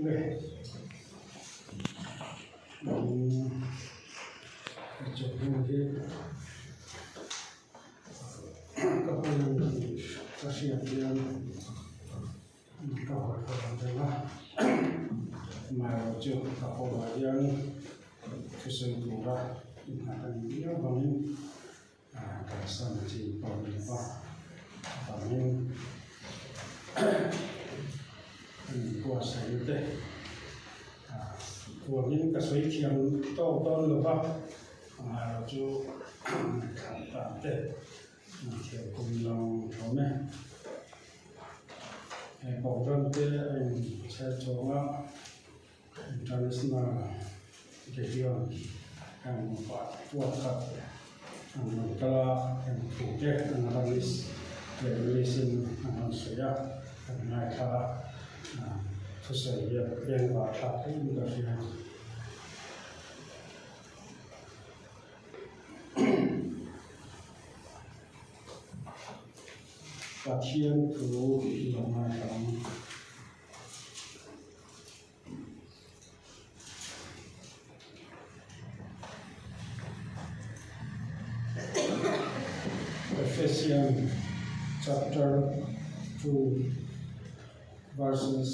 Le chawhnu hi ka hun ka hriat hian ka hawi hawi ang reng a amaherawhchu ka kawngah hian thusawi tura innghat a ni viau vangin Kalsan chi pawh ni lova chuvangin an inbuatsaih te huangin ka sawi thiam tawk dawn lova amaherawh chu ngaihthlak dan te thiam kum lo thawm e. He program te a inchher chhawng a. International Region eng puat khat an rawn kal a, eng thu te an release leh release in an rawn sawi a, kan ngaithla a, thusawi hi a eng vah thlak hlein ka hria. Pathian thu lo ngaithla ang. Ephesians chapter 2 verses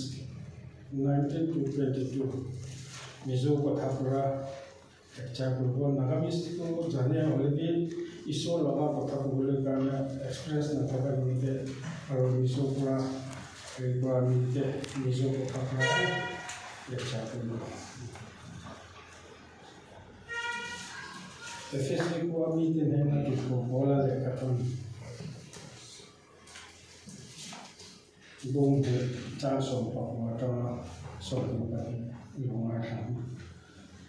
19 to 22 Mizo কথা lecture কৰিব নাগামিজটো জানে already ঈশ্বৰৰ লগত কথা ক'বলৈ কাৰণে এক্সপিৰিয়েঞ্চ নথকা নিমিত্তে আৰু নিজৰ পৰা হেৰি কৰা নিমিত্তে নিজৰ কথা পৰা লেকচাৰ কৰিব। Efesi khua mite hnena tirhkoh Paula lehkhathawn Bawng leh chang 14 atanga 22 lo ngaithla ang.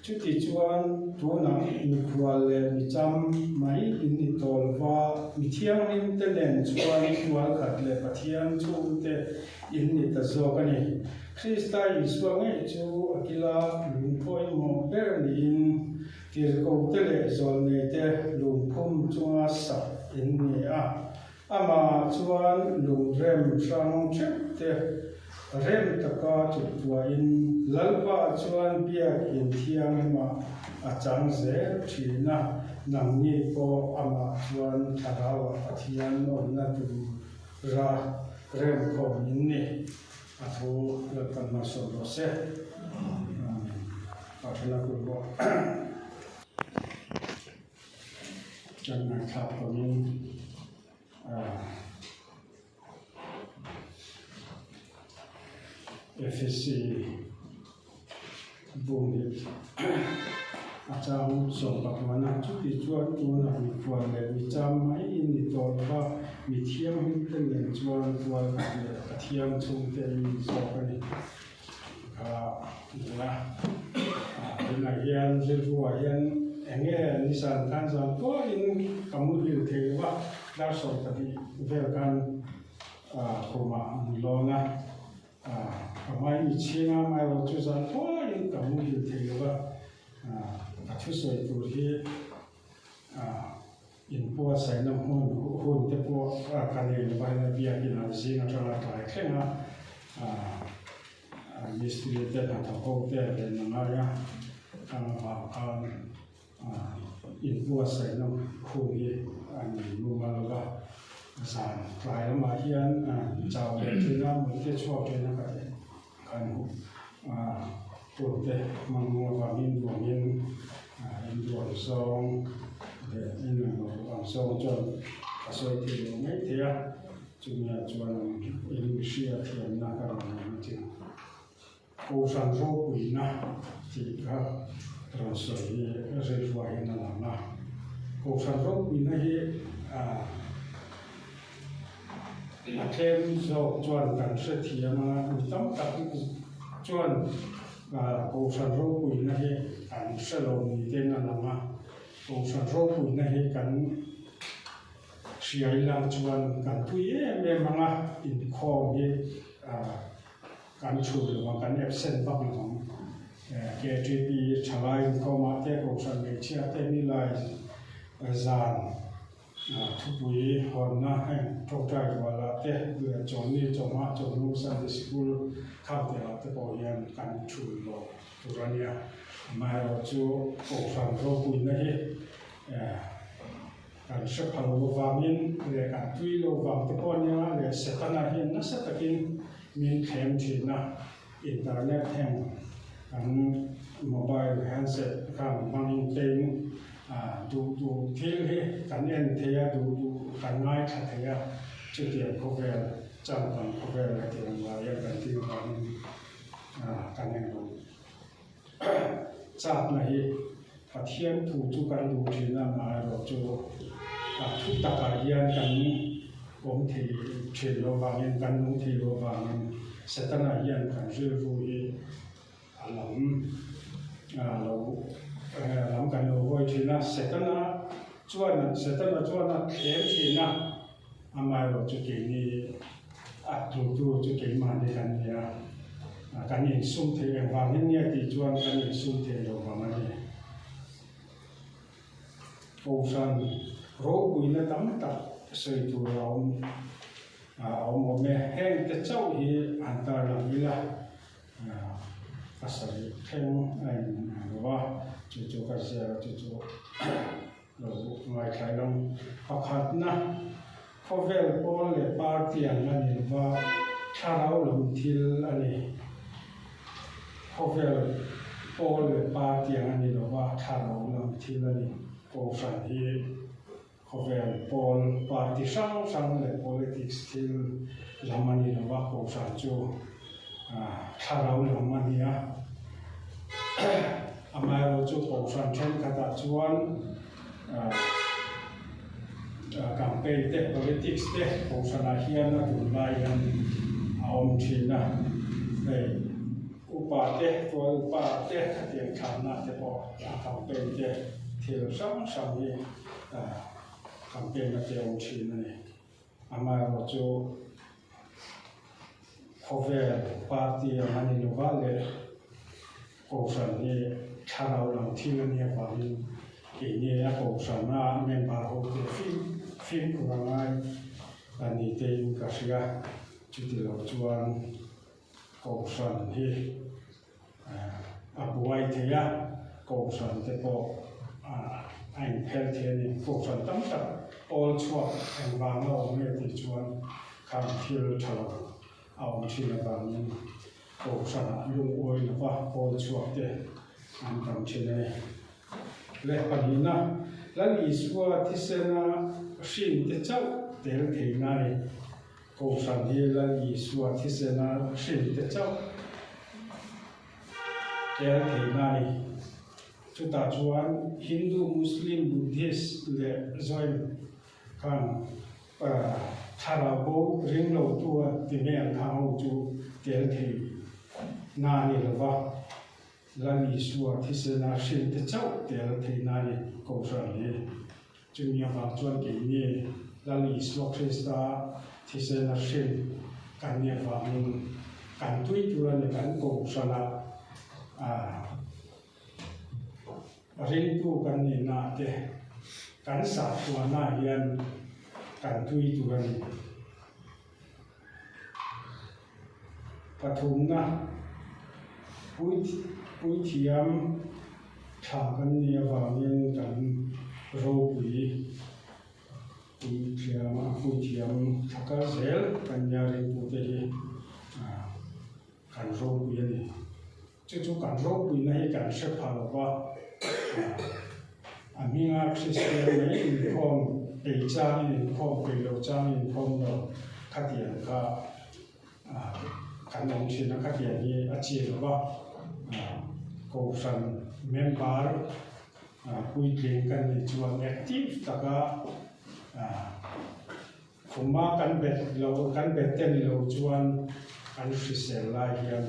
Chuti chuan tunah mikhual leh micham mai in ni tawh lova, mi thianghlim te nen chuan tual khat leh Pathian chhungte in ni ta zawk a ni. Krista Isua ngei chu a kila lungpawimawh ber niin tirhkohte leh zawlneite lungphum chunga sak in ni a. Amah chuan lungrem hrang theuh te rem taka chuktuahin Lalpa chuan biakin thianghlimah a chang zel thin a, nangni pawh amah chuan Thlarauah Pathian awmna tura remkhawm in ni. A thu Lalpan hmasawn rawh se. Amen. Pathana kut bawk. Kan ngaihthlak pawhin Efesi bung hi a chang 14 a, chuti chuan tunah mikhual leh micham mai in ni tawh lo va, mi thianghlim te nen chuan tual khat leh Pathian chhungte in ni zawk a ni. Kha tunah hian rilruah hian eng nge nizan khan zan pawhin ka muhil thei lo va, dar 12 vel khan khumah an lawn a, ka hmai mi chhing a, amaherawh chu zan pawhin ka muhil thei lo va, ka thusawi tur hi. Inbuatsaihna hmun hun te pawh ka nei lo a, helai biakin ah zing atanga tlai thleng a, mistiri te hnathawk ho te ven a ngai a, vang khan inbuatsaihna hun hi a nei mumal lo va, zan tlai lamah hian chau leh thin a, mut te chhuak thin a ka ti. Kan pute hmang avangin duangin induan zawng leh inang lo ang zawng chuan a sawi thei lo mai thei a, chumi ah chuan in mihria thiamna ka rawn nei na chu Kohhran ropuina tih kha rawn sawi hi rilruah hian a lang a, Kohhran ropuina hi A tlem zawk chuan kan hrethiam a, mi tam tak chuan Kohhran ropuina hi an hre lo ni tein a lang a, Kohhran ropuina hi kan hriai lang chuan kan tui em em ang a, inkhawm hi kan chhun lo ang, kan absent vak lo ang. KTP thalai inkhawmah te, Kohhran hmeichhia te nilai zan. Thupui hawnna heng tawngtai rualah te leh chawlni chawhma chawhnu Sunday Sikul khangteah te pawh hian kan thul lo tur a nia. Amaherawhchu Kohhran ropuina hi kan hre phal lo vangin leh kan tui lo vang te pawh a nia leh Setana hian nasa takin min thlem thin a. Internet heng kan mobile handset khan hmangin tlem duh duh thil hi kan en thei a, duh duh kan ngaithla thei a, chutiang khawvel changkang khawvel hetiang laia kan ding vangin kan englo chakna hi Pathian thu chu kan duh thin a, amaherawhchu a thu takah hian kan awm thei thin lo vangin, kan nung thei lo vangin Setana hian kan rilru hi a lam lo lam kan lo hawi thin a, Setana chuan Setana chuan a thlem thin a, Amaherawhchu keini a tutu chu keimahni kan ni a, kan insum theih engvangin nge tih chuan kan insum theih lo vang a ni. Kohhran ropuina tam tak sawi tur a awm a awm awm e. Hengte chauh hi han tarlang ila ka sawi thleng a inang lo va, chu chu ka ziak a, chu chu. Lo ngaithlai lam pakhatna khawvel pawl leh party ang a ni lova, thlarau lam thil a ni. Khawvel pawl leh party ang a ni lova, thlarau lam thil a ni. Kohhran hi khawvel pawl party hrang hrang leh politics thil lam a ni lova, kohhran chu thlarau lam a ni a. Amaherawhchu Kohhran thenkhatah chuan campaign te, politics te Kohhranah hian a tunlai hian a awm thin a. Hei upa te, tual upa te khatiang thlanna te pawh a campaign te thil hrang hrang hi campaign a te awm thin a ni. Amaherawhchu khawvel party ang a ni lova leh Kohhran hi thlarau lam thil a nih avangin keini a Kohhrana member ho te fim fimkhur a ngai a ni teiin ka hria. Chuti lo chuan Kohhran hi a buai thei a, Kohhran te pawh a inphel thei a ni. Kohhran tam tak pawl chhuak engvanga awm nge tih chuan khang thil tha lo a awm thin avangin Kohhranah lungawi lova pawl chhuak te an tam thin a ni. Leh pahnihna, Lal Isua thisena hrin te chauh tel theihna a ni. Kohhran hi Lal Isua thisena hrin te chauh tel theihna a ni. Chutah chuan Hindu, Muslim, Buddhist leh Jain khan Thlarau bo ring lo tu a ti mai ang kha ho chu tel thei na a ni lo va, Lal Isua thisena hrin te chauh tel thei na a ni Kohhran hi. Chumi avang chuan keini Lal Isua Krista thisena hrin kan nih avangin kan tui tur a ni kan Kohhranah Ringtu kan nihna te kan sahchhuahna hian kan tui tur a ni. Pathumna, Puithiam tha kan nih avangin kan ropui puithiam puithiam tha kal zel kan nia ringtute hi kan ropui a ni. Chu chu kan ropuina hi kan hre pha lo va, a hminga Kristian mai inkhawm ei changin inkhawm peih lo changin inkhawm lo khatiang kha kan awm thin a, khatiang hi a chi lo va, Kohhran member puitling kan nih chuan active taka Khuma kan bet lo kan bet te ni lo chuan kan hrisel lai hian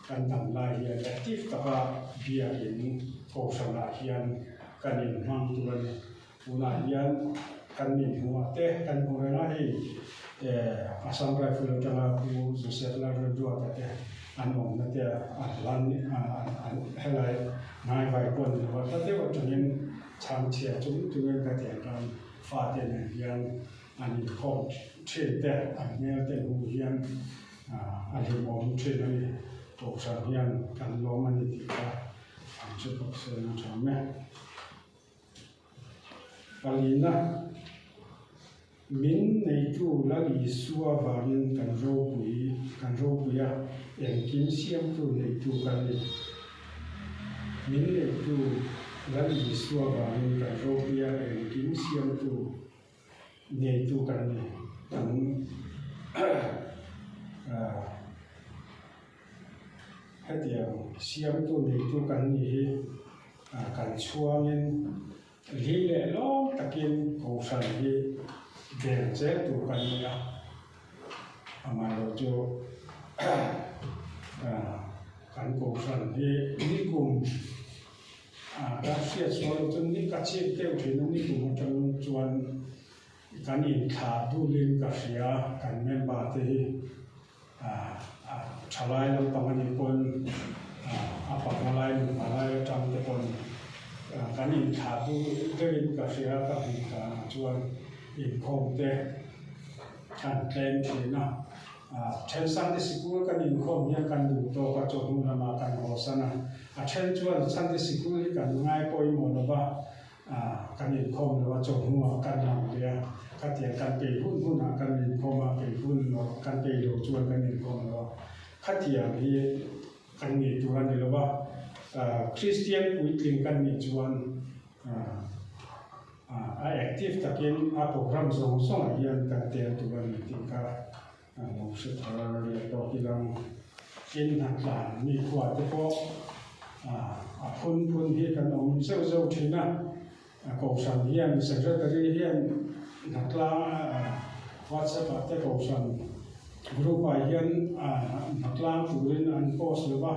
kan dam lai hian active taka biakin kohhranah hian kan inhmang tur a ni. Tunah hian kan inhmuh te kan hmu reng a hei Assam Rifle atanga Pu Joseph Lalremruata te an awmna te an lan helai hnaivai pawh ni lo a hla deuh atangin chhangchhia chung chungin ka tiang khan. Fate nen hian an inkhawm thin te, an hmel te hmuh hian a hlimawm thin a ni. Kohhran hian kan lawm a ni tih kha an hre bawk se an tha mek. Palina, Min neitu Lal Isua vangin kan ropui, kan ropui a, engkim siamtu neitu kan ni. Min neitu Lal Isua vangin kan ropui a, engkim siamtu neitu kan ni. Kan hetiang siamtu neitu kan nih hi kan chhuangin Hlim leh lawm takin Kohhran hi bel zel tur kan ni a, amaherawhchu kan Kohhran hi nikum ka hriat sual loh chuan ni ka chip deuh thin a, nikum atang chuan kan inthlah dulin ka hria kan member te hi. A thalai lampang a nih pawn a pavalai nupa lai atang te pawn kan inthlah duh deuhin ka hria ka hmuh danah chuan inkhawm te an tlem thin a. Then Sunday sikul kan inkhawm hian kan duh tawk a chawhnu lamah kan hawsan a, a then chuan Sunday sikul hi kan ngai pawimawh lova Kan inkhawm lo a, chawhnuah kan lang leh a, khatiang kan peih hun hunah kan inkhawm a, peih hun lo kan peih lo chuan kan inkhawm lo a, khatiang hi kan nih tur a ni lo va, Kristian puitling kan nih chuan a active takin a program zawng zawngah hian kan tel tur a ni tih kha lo hre thar leh tawk ilang. Tin hnatlan mi khua te pawh a phun phun hi kan awm zeuh zeuh thin a, Kohhran hian Secretary hian hnatlang WhatsApp ah te Kohhran group ah hian hnatlang turin an post lo va,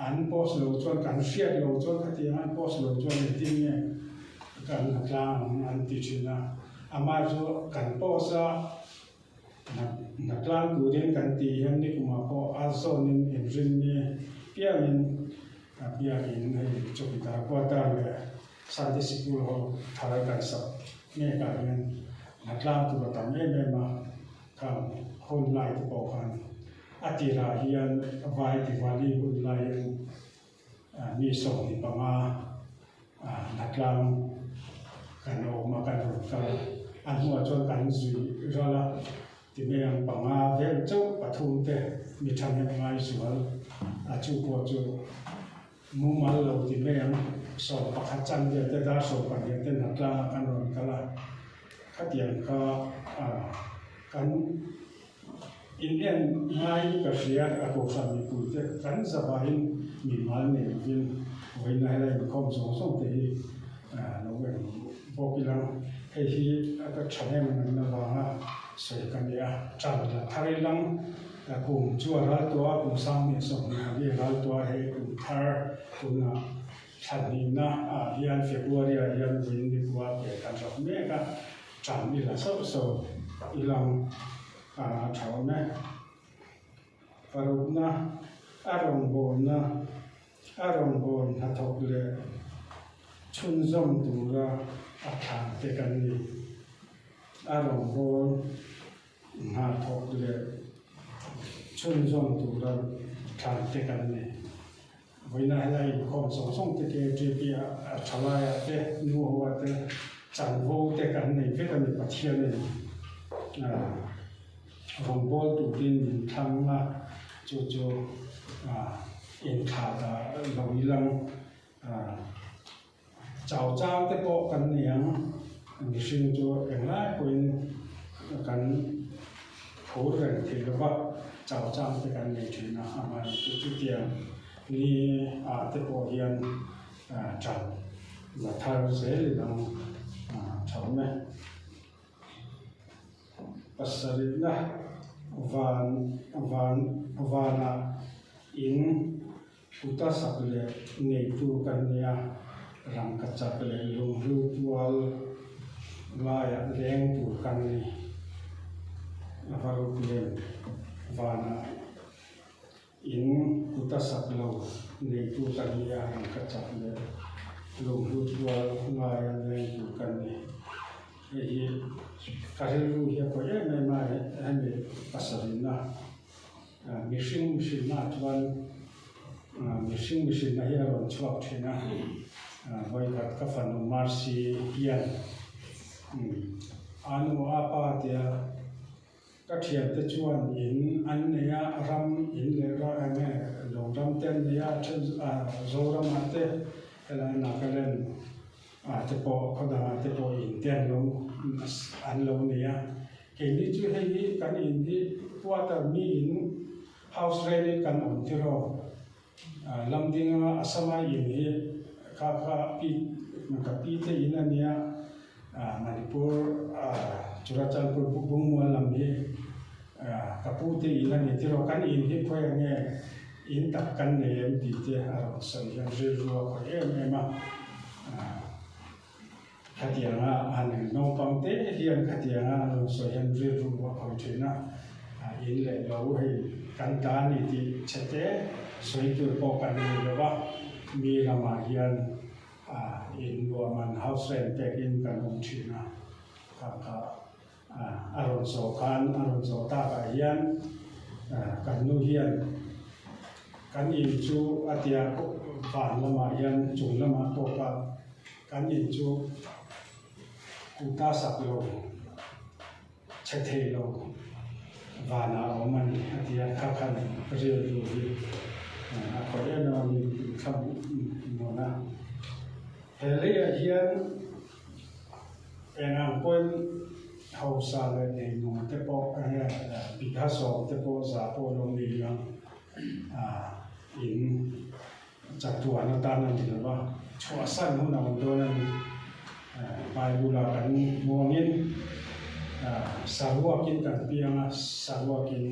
an post lo chuan kan hriat lo chuan khatiang an post lo chuan engtin nge kan hnatlang ang an ti thin a, amah chu kan post a. Hnatlang turin kan tih hian nikumah pawh a zawnin inrinni piangin biakin hei Chawkidar quarter leh Sunday Sikul ho thar kan sak mek ah hian hnatlang tur a tam em em a, khang hun lai te pawh khan a tirah hian Vai Diwali hun laiin Mi 25 hnatlang kan awm a, kan rawn kal a. A hnuah chuan kan zui ral a, ti mai ang panga vel chauh pathum te mi thahnem ngai zual a, chu pawh chu mumal lo ti mai ang 11 chan vel te dar 12 te hnatlangah kan rawn kal a, khatiang kha kan In en ngaiin ka hria, a kohhran mipuite kan zavaiin mimal nei lovin vawiina helai inkhawm zawng zawng te hi lo en bawk ila, hei hi ka thahnem nunna vanga sawi ka ni a, ṭan la thar ilang kum chu a ral tawh a, kum 2020 hi a ral tawh a, hei kum thar tunah thla hnihna ah hian February ah hian vawiin nipua ke kan rak mek a. Ṭan i la sauh sauh i lang a ṭha awm e. Parukna, a rawngbawlna, a rawngbâwl hnathawk leh chhunzawm tura a thlan te kan ni. A rawngbâwl hnathawk leh chhunzawm tura thlan te kan ni. Vawiina helai inkhawm zawng zawng te KTP a thalaiah te, nuho ah te, chanvo te kan nei vek a ni Pathianin rawngbâwl turin min thlang a, chu chu inthlah dah lo ilang chau chang te pawh kan nei ang, mihring chu englai pawhin kan phur reng thei lo va, chau chang te kan nei thin a, amaherawhchu chutiang ni ah te pawh hian ṭan la thar zel in ang tha awm e. Pasarihna van van vanah in Kuta sak leh neitu kan nia, rangkachak leh lunghlu tual laiah leng tur kan ni. A va ropui em? Vanah in kuta sak lo neitu kan nia, rangkachak leh lunghlu tual laia leng tur kan ni. Hei hi ka rilru hi a khawih em em a, hemi pasarihna mihring mihrinna ah chuan mihring mihrinna hi a rawn chhuak thin a, vawikhat ka fanu Mercy hian a nu a pa tia Ka thiante chuan in an nei a, ram in leh ra eng nge lo ram te an nei a, a then Zoramah te helai Nagaland ah te pawh khaw dangah te pawh in te an lo an lo nei a. Keini chu hei hi kan in hi quarter mi in house rent in kan awm tiraw Lamdinga Assama in hi kha kha pi ka pi te in a nia Manipur Churachandpur Bungmual lam hi ka pu te in a ni tiraw kan in hi khawi ang nge in tak kan nei em tih te a rawn sawi hian rilru a khawih em em a. Khatianga han naupang te hian khatianga an rawn sawi hian rilru a khawih thin a, in leh lo hei kan ta a ni tih chhe te sawi tur pawh kan nei lo va, mi ramah hian in nuam an house rent pekin kan awm thin a, kha kha a rawn zawh khan a rawn zawh takah hian kan nu hian kan in chu a tia van lamah hian chung lamah pawh kha kan in chu kuta sak lo chhe thei lo vanah a awm a ni a tia kha khan rilru hi a khawih em em a mi thla muan a he leiah hian. Eng ang pawhin hausa leh neinung te pawh enge bigha sawm te pawh za pawh lo ni ang in chatuan atan a ni lo va, chhuahsan hun a awm dawn a ni. Bible-ah kan hmuangin saruakin kan piang a, saruakin.